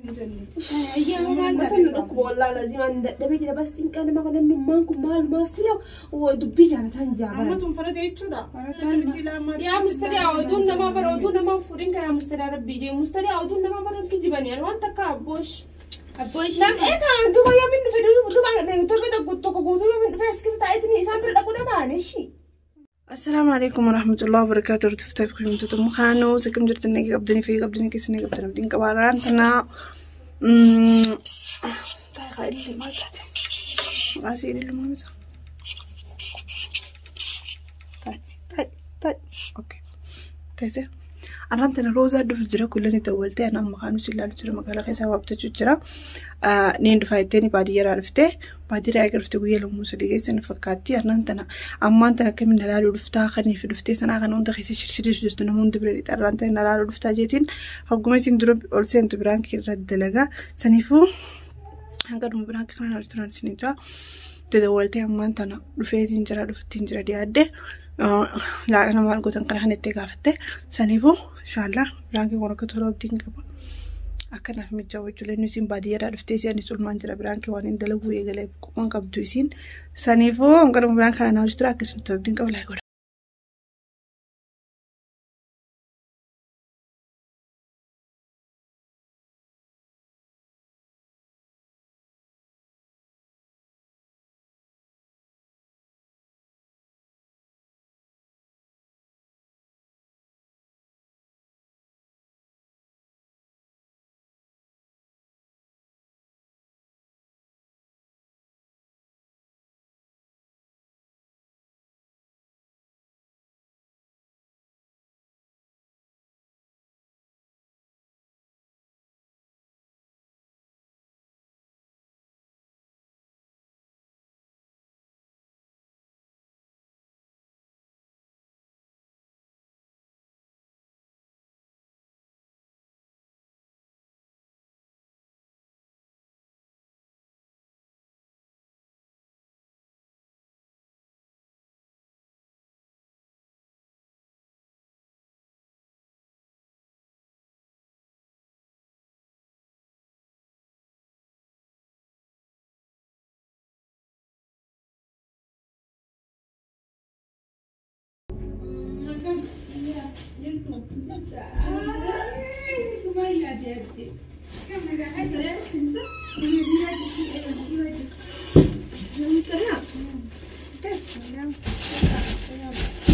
Mata nu dhukkuba wallaahi lazimaan dadhabee jira bas cinqaa nama kana nummaan kun maalumaaf sila dubbii jaalataan jaabara. Amma tun farada jechuudha. Akkamitti ilaamaa Yaa mustariyaa oduun namaa bara oduun namaa fuudhin karaa mustariyaa rabbii jee mustariyaa oduun namaa bara kijibanii ani waan takka abboosh. Abboosh. Nam eegaa duuba yoomiin dhufe duuba torba tokko tokko guutuu yoomiin dhufe as keessa taa'eetiin isaan bira dhaquu dhamaan ishii. Assalaamu alaikum warahmatullahi wabarakatuh. Hordoftoota fi kabajamtoota mukaanuu sikkam jirtan nagee qabdanii fi qabdanii keessa nagee qabdan abdiin qabaaraan tanaa. Taayikaa illee maal taate? Maqaa isii illee maal taate? Taay taay okay. Teessee. Arraan tana roozaa dhufu jira kullani dawwaltee anaa makaanuu si ilaalu jira magaalaa keessaa waa bitachuu jira. Niin dhufaa jetteen baadiyyaarraa dhuftee baadiyyaa eega dhufte guyyaa lammuu sadii keessa na fakkaatti. Arraan tana ammaan tana akkamiin na ilaaluu dhuftaa kaniif dhuftee sanaa kana hunda keessa shirshiriif jirtu nama hundi bira dhixa arraan tana na ilaaluu dhuftaa jeetiin hogguma isin dura ol seentu biraan irra dalagaa. Saniifuu hanga dhuma biraan kana ol turan isin jaa. Dawwaltee ammaan tana dhufeetiin jira dhuftiin jira dhiyaadde. Laaqana maal gootan kana kan itti gaafatte saniifuu inshaallaa biraan kun akka tola abdiin qaba. Akkanaaf mijaa'u jechuudha inni isin baadiyyaadhaa dhuftee isiin anis ulmaan jira biraan kee waan hin dalaguu eegalee quban qabdu isiin saniifuu hanga dhuma biraan kana naa hojjetu akkasumatti abdiin qaba laayik godha.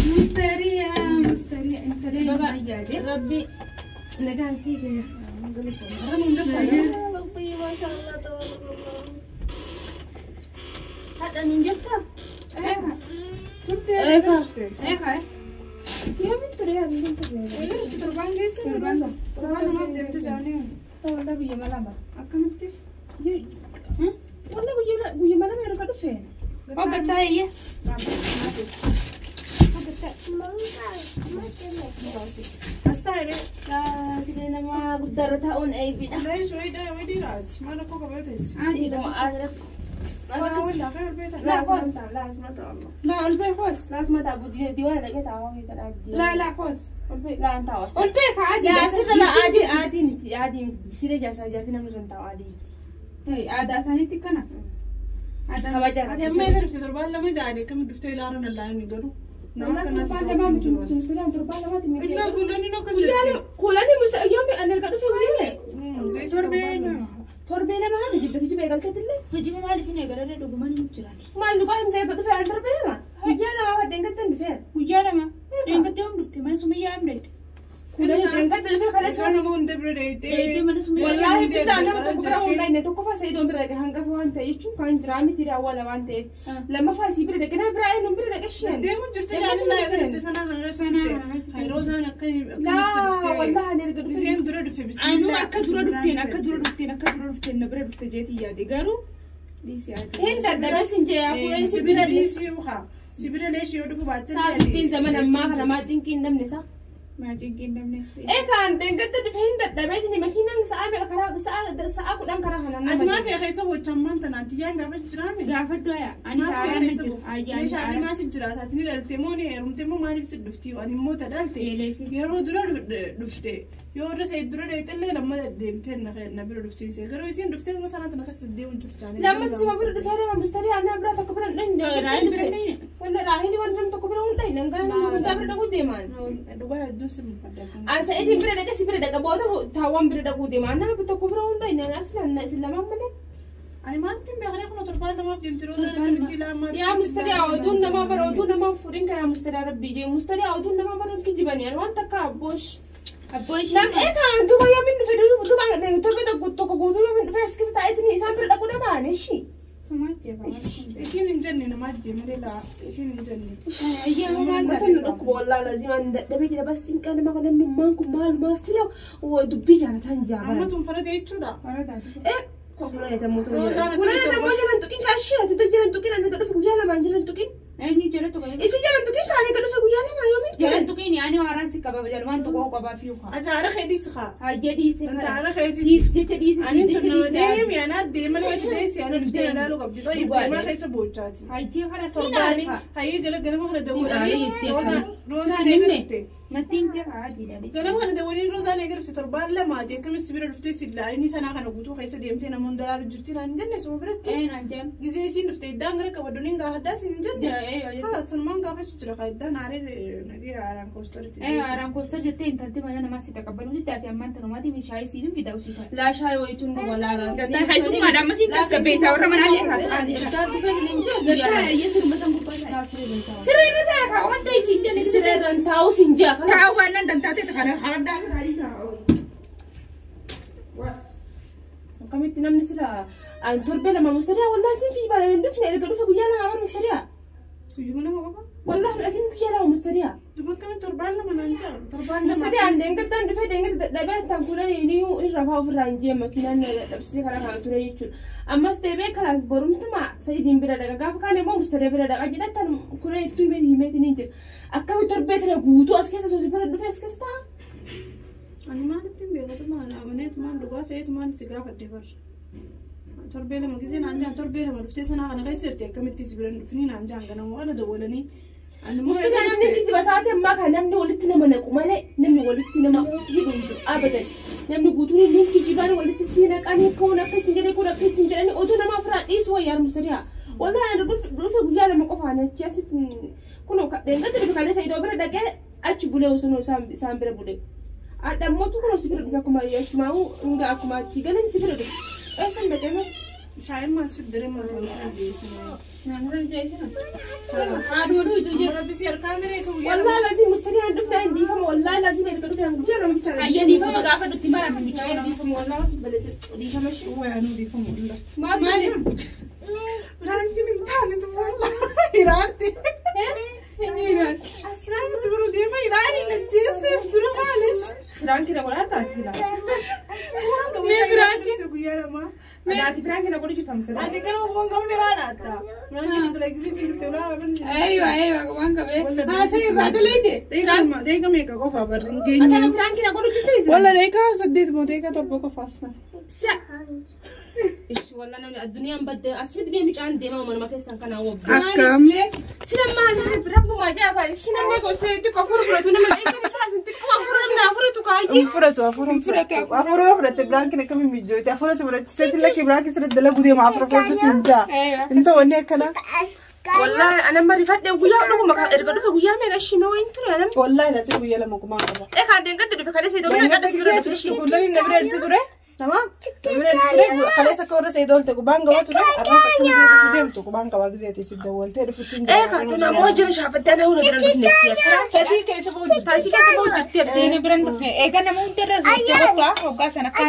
Mustariyaa mustariyaa intala yaade. Rabbi nagaan sii kenna. Rabbi maashaallah tabarakallah. Haadha nuun jettaa? Turtee Eegaa. turte. Eegaa. Yoomiin ture yaa biyya ture. Eega dhufte torbaan geesse roza. Torbaan lamaaf deemte jaanii. Wallah biyya malama. Akkamitti? Wallah guyya malama erga dhufe. Hoggantaa eeyya. As taa'ee. Siree nama guddaarra taa'uun eebidha. Lees wayii wayii dhiiraati. Maal rakkoo qaba yoo teesse? Dhiiruma aadra. Waa wayii laafee ol beektaa? Laasuma ta'a. Laa ol bee hoos. Laasuma ta'a diiwaana dhaqee taa'aa ta'aa. Laa laa hoos. Ol bee. Laan taa'u Ol bee kaa adii. Yaa sirra la adii adii miti adii miti siree jaarsaa jaartii namni irra taa'u adii miti. Aadaa isaaniitti kana. Kabaja. Ati amma eega dhufte torbaan lama jaanii akkamitti dhuftee ilaaluun allaan hin galu. Nama akkanaa Torbaan lamaa miti miti musliimaan torbaan lamaati miti. Illaa kuulanni akkas Guyyaa jetti. kuulanii musta yoomii ani erga dhufe guyyaa Torbee nama. torbee lama haga jibba kijiba eegalteetillee. Hojiin maaliif hin eegalee dhugumaan hin jiran. Maal dhugaa hin ta'e dhufe ani torbee lama guyyaa lamaa fadheen gattan dhufeera. Guyyaa lama. Dheengattee hom dhufte mana sumayyaa him dheete. Kuulanii dheengatte dhufe kaleessa. Isaan nama hunda bira dheeyitee. Dheeyitee mana sumayyaa. Wallaahi bitaa nama tokko bira hundaa inni tokkoffaa Sa'idoon bira dhaqe hangafa waan ta'e jechuun kan jiraa miti daawwala waan ta'eef. Lammaffaa isii bira dhaqe nama biraa eenyuun bira dhaqe isheen. Deemu jirti jaanii naa eega dhufte sanaa kana turte. Roozaan akkamitti Laa dhufte? wallaahi ani erga dhufe. Isheen dura dhufe Anuu akka dura dhufteen akka dura dhufteen akka dura dhufteen na bira dhufte jeetii yaade garuu dhiisii yaade. Hin dadhabee sin jee kuulanii si Sibila bira dhiisii haa. Sibila leeshii yoo dhufu baatte. Saa dubbiin zaman ammaa kana maa cinqiin namni isaa. Maa cinqiin namni. Eegaan dheengatte dhufe hin dadhabeetini makiinaan sa'a meeqa karaa sa'a Sa'a 10 karaa kanaan. Ati maal ta'e keessa bochaan maan tanaan tiyyaan gaafa jiraame? Gaafadhu aya. Ani saaraan na jira. Ayyaa ani Meeshaalee saaraan. maas jiraata ati ni dhalte moo ni heerumte moo maaliif si dhufti ani immoo ta dhalte Eeleesi. yeroo dura dhufte yoo irra sayid dura dheexillee lamma deemtee na bira dhuftiise garuu isiin dhuftee ma sanaatti na keessa deemu jirtaane. Lammata sima bira dhufee nama mustariyaa nama biraa tokko bira hin dhayne. Raahel bira hin dhayne. Walla Raahel waan nama tokko bira hin dhayne. Gara nama hundaa bira dhaquu deemaan. Dhugaa hedduun si mufadha. An sa'iitiin bira dhaqe si bira dhaqa booda taawwan bira dhaquu deemaan nama tokko bira hin dhayne. Aslaan isin lamaan malee. Ani maalittiin beekaree kun torbaan lamaaf deemti roozaan akkamitti ilaamaa. Yaa mustariyaa oduun namaa bara oduun namaa fuudhin karaa mustariyaa rabbii jee mustariyaa oduun namaa bara kijibanii ani waan takka abboosh. Abboo ishee. Nam eegaa duuba yoo min dhufe duuba torbe tokko guutuu yoo min dhufe as keessa taa'eetiin isaan bira dhaquu dhamaan ishii. Sumaa jefa. Isiin hin jenne namaa jee malee laa isiin hin jenne. Ayyaa maal Mata taate? nu dhukkuba wallaahi lazimaan dadhabee jira bas cinqaa nama kana nummaan kun maalumaaf sila dubbii jaalataan Amma jaabara. tun farada jechuudha. Warra taate. Kulaan ammoo jiran tuqin kaashee ati tun jiran tuqin ani dhufe guyyaa lamaan jiran tuqin. Eenyu jala tuqa? Isin jiran tuqin kaanii dhufe guyyaa lamaa yoomiin Jala tuqin. tuqiin ani haaraan si qaba jalumaan tuqoo qabaa fi ukaa. Ati haara keetiis haa. Hayyee dhiise. Anta haara keetiis. Siif jecha dhiise Ani siif jecha tun nama dhiise. deemi ana deemanii ati deessi ana dhuftee na ilaaluu qabdi. Xayyib deemaa keessa boochaati. Hayyee kana siin Torbaanii arfa. hayyee gala ganama kana dawwalanii roozaan Sitti eega himne? dhufte. Natti himte haadhi dha. Ganama kana dawwalanii roozaan eega dhufte torbaan lamaati akkamis bira dhuftee si ilaalanii sanaa kana guutuu keessa deemtee namoonni dalaalu jirti naan hin jenne suma biratti. Ee naan jaan. Gizee isiin dhufte iddaan gara qabaddu niin gaafadhaa siin hin jenne. Ee Haala sanumaan gaafachuu jira kaa iddaan haaree nagee haaraan koostoritti. haaraan koostar jettee intalti mana namaa si taqabbaluu diddaa fi ammaan tanumaati meeshaa siif hin fida usii ta'a. Laashaa wayituun dhuga laalaa. Gattaa keessummaadha amma siin tasgabbeessaa warra manaa illee Siree irra taa'e kaa wanta isiin jenne Siree irra taa'u siin jaa. Taa'u waan nan dantaatee kana haraddaa fi haarii taa'u. Akkamitti namni sila an torbee lama mustariyaa wallaahi siin kijibaan hin dhufne erga dhufe guyyaa lama bara mustariyaa. Tuyyuma nama qofa. Wallaahi asiin guyyaa lama mustariyaa. Duba akkamitti torbaan lama naan jaa torbaan lama. Mustariyaa deengattaan dhufee deengatta dadhabee tan kudhan niyyuu irra fa'aa ofirraa hin jee makiinaan na dadhabsiisee karaa kana ture jechuudha. Ammas deebi'ee kalaas borumtuma sa'iitiin bira dhaqa gaafa kaan immoo mustariyaa bira dhaqa jedhattan kudhan ittuu himee himeetiin hin jira. Akkamitti torbee tana guutuu as keessa soosii bira dhufee as keessa taa'a. Ani maalittiin beekatumaan amaneetumaan dhugaa seetumaan si gaafadhe bar. Torbee lama gisee naan jaan torbee lama dhuftee sanaa kana keessa jirti akkamitti si bira hin dhufnii naan jaan ganama kana dawwalanii. Ani immoo Mustariyaa eega namni dhufte kijiba sa'aatii ammaa kana namni walitti nama naqu malee namni walitti nama hidhu hin jiru abadan. Namni guutuun inni kijibaan walitti si naqanii kun akka isin jedhanii kun akka isin jedhanii otoo nama ofirraa dhiisu wayyaa mustariyaa. Wallahi ani dhufe guyyaa lama qofaan achi asitti kun deengatta dhufe kaleessa iddoo bira dhaqee achi bulee osoo isaan bira bulee. Adda mootu kun si bira dhufe akkuma achumaa hanga akkuma achi galan si bira dhufe. Eessan dhaqee mee? Shaayiin maas fiddiree mataa isaa geessine. Aduu aduu iddoo jira. Amma rabbisi harkaa miree kan guyyaa lama. Wallahi lazim mustariyaan dhufne hin dhiifama wallahi lazim erga dhufne guyyaa lama bicha. Hayyee dhiifama gaafa dhutti mara michoo. Dhiifama wallahi wasu balleesse dhiifama ishee. Waa anuu dhiifamu wallah. Maali? Biraankiin hin taane tu wallah. Hiraarti. Biraanki si bira deema hiraari na jeesseef dura maalis. Biraanki na godhaa taati sila. Waan qabu Mee biraanki? guyyaa lama. Ati biraanki na godhu jirta misala. Ati gara waan qabne waan adda. Biraankiin intala gisee dhufte ulaa abin. Aywa aywa waan qabee. Haasa'e irraa daleete. Deeqa meeqa qofaa barri hin Ati geenye. biraanki na godhu jirta isa. Walla deeqa 8 moo deeqa 7 qofaas. Sa. Ishi walla namni addunyaan badde asirratti biyya mucaan deemaa manuma keessan kanaa wabbu. Akkam. Sila maali sila rabbumaa jaa ishi namni gosa xiqqoo afur fudhatu nama eegame sila isin xiqqoo afur namni afuratu kaayyee. Hin fudhatu afur hin fudhatu. Afur yoo fudhatte biraankiin akkamiin mijooti. Afur si fudhachiisee lakki biraankiin sirriitti dalaguu deema afur fudhatu si jaa. Hin ta'u wanni akkana. Wallahi ana marifadhe guyyaa dhuguma erga dhufe guyyaa meeqa ishii mee wayin ture anam. Wallahi lati guyyaa lama kumaan qaba. Ee kan deengatti dhufe kaleessa iddoo bira Deengatti dhaqee gisee turte kullani na bira erti ture. Tamam? Na bira erti ture kaleessa akka warra sayid oolte qubaan qaba ture. Arraas akka na bira dhufu deemtu qubaan qaba giseeti si dawwaltee dhufutti hin Ee kan tun ammoo jira shaafattee ana hunda bira dhufne jechuudha. Tasii keessa ba'u jirti. Taasii keessa ba'u jirti absii. Seeni bira hin dhufne. Egaa nama hunda irra sochii gochaa hoggaa sana akka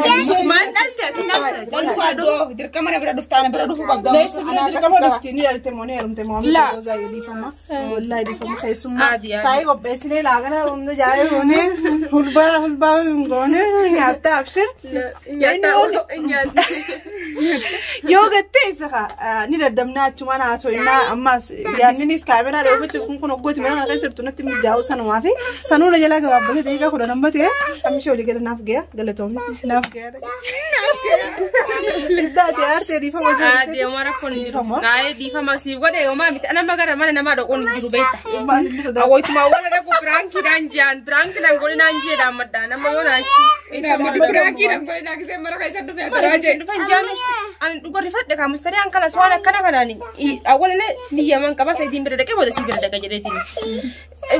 Maal dhalte ati dhalte. Dhulfaa iddoo dirqama na bira dhuftaa na bira dhufuu qabda. Leessi bira dirqama dhufti ni dhalte moo ni heerumte moo amma roozaa dhiifama. Wallahi dhiifama keessummaa. Adi, adi. Shaayii qopheessinee laaqana humna jaayee goonee hulbaa hulbaa goonee nyaatta abshir. Nyaata nyaata. Yoo gattee isa kaa ni daddabnaa achumaan haasofnaa ammas yaadninis kaameraa dhoofachuuf kun kun hoggooti mana kana keessa jirtu natti mijaa'u sanumaa fi sanuuna jalaa gabaabbatee daqiiqaa 10 amma ta'e ammishee olii gada naaf gaya galatoomis naaf gaya. Naaf gaya. Iddaati aartee dhiifama Haa jiru. deemaa rakkoon hin jiru. Dhiifama. Naayee dhiifama siif godhe homaa miti. Nama gara mana namaa dhaquun hin jiru beekta. Maal inni sodaatu? Awwayitumaa wala dhaqu biraankiidhaan jaan biraankiidhaan godhinaan jeedhaan maddaa nama yoo naachi. Biraankiidhaan godhinaa gisee mana keessa dhufee Mana keessa dhufan jaan ani dhuga rifadhe kaa mustariyaan kanas waan akkana kanaan awwalalee niyyaman qaba sayidiin bira dhaqee booda sii bira dhaqa jedheetiin.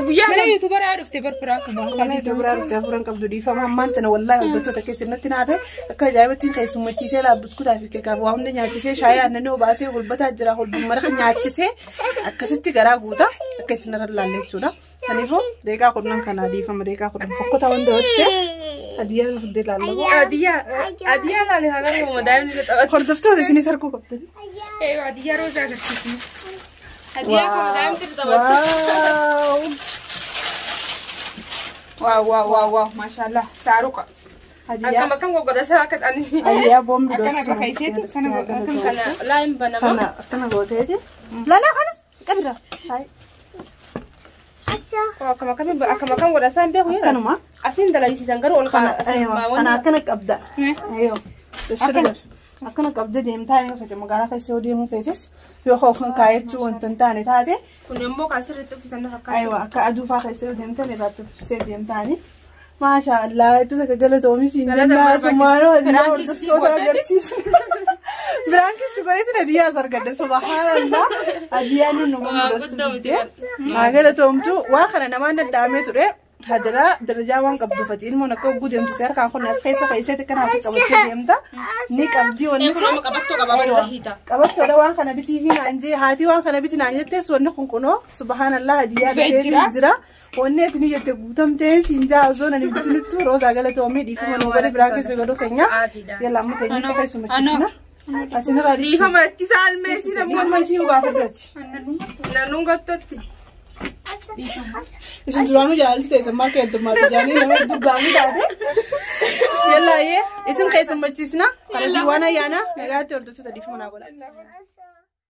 Guyyaa Mana yuutuubaraa dhufte bar biraankumaa. Mana yuutuubaraa dhufte afuran qabdu dhiifama ammaan tana wallaahi hordoftoota keessa natti naarre akka ajaa'ibatti keessummachiisee laabbiskutaa fi keekaaf waa hunda nyaachisee shaayii aannanii obaasee gulbataa jira holbumara nyaachisee akkasitti garaa guuta akka isin irra laalle jechuudha. Saniifuu deeqaa 10 kanaa dhiifama deeqaa 10 fokkotaa wanta hojjete hadiyyaa nu fiddee laallamu. Adiyyaa adiyyaa laale haa garuu daa'imni isa taphatu. Hordoftoota isinis arguu qabdu. Adiyyaa roozaa agarsiisni. Adiyyaa kun daa'imni isa taphatu. Waaw. Waaw waaw waaw waaw maashaallah saaruqa. Hadiyyaa Akkam akkam goggodasaa akka ta'ani. hadiyyaa boombi Akkana doostu. bakka iseeti, akkana akkana Kana laayin banama. Kana akkana gooteeti. Laalaa kanas qabira. Shaayii. Akkam akkam akkam akkam godhasaa hin beeku yeroo. Akkanuma. Asiin dalagisiisan garuu ol Kana ka'a. aywa kana akkana qabda. Aywa. Akkana akkana qabda deemtaa yoo fete magaalaa keessa yoo deemuu feetes yoo hookan kaayachuu wanta hin taane taate Kun immoo kan sirriitti uffisan na fakkaata. aywa akka aduu faa keessa yoo deemtan irraatti uffistee deemtaani. Maasha Allah itti takka galatoomi siin Galata jennaa barbaachisa. sumaanoo hadiyaa Biraankis si hordoftoota godhate. agarsiisa. Biraankis godhetin hadiyaa argadde subhaanallah hadiyaa nu nu Waa guddoo miti Haa galatoomtu waa kana namaan daddaamee ture. Hadiraa darajaa waan qabduufati ilmoon akka hogguu deemtu si harkaan kun as keessa keessatti kan haati qabattee deemta ni qabdi wanni Kun amma qabattoo qaba mana hiita. qabattoodha waan kana bitii fi naan jee haati waan kana biti naan jettees wanni kun kunoo subhaanallah hadiyaa Dhufee dhufee jira. jira wanni ati ni jette guutamtee siin jaa osoo nani bitinuttu roozaa galatoomii dhiifama nu godhe biraa keessa godhu keenya yalla amma teenyee keessumachiisna ati nirraa dhiifama Dhiifama ittisa almeesii namni dhiifama isii gaafadhu naannoon gattatti. Isin duraanuu jaalalti teessan maal keessa jaanii nama hedduu gaafii taate. Yallaayyee isin keessummachiisna. Kana diiwaan ayyaana nagaatti hordoftoota dhiifama naa godha.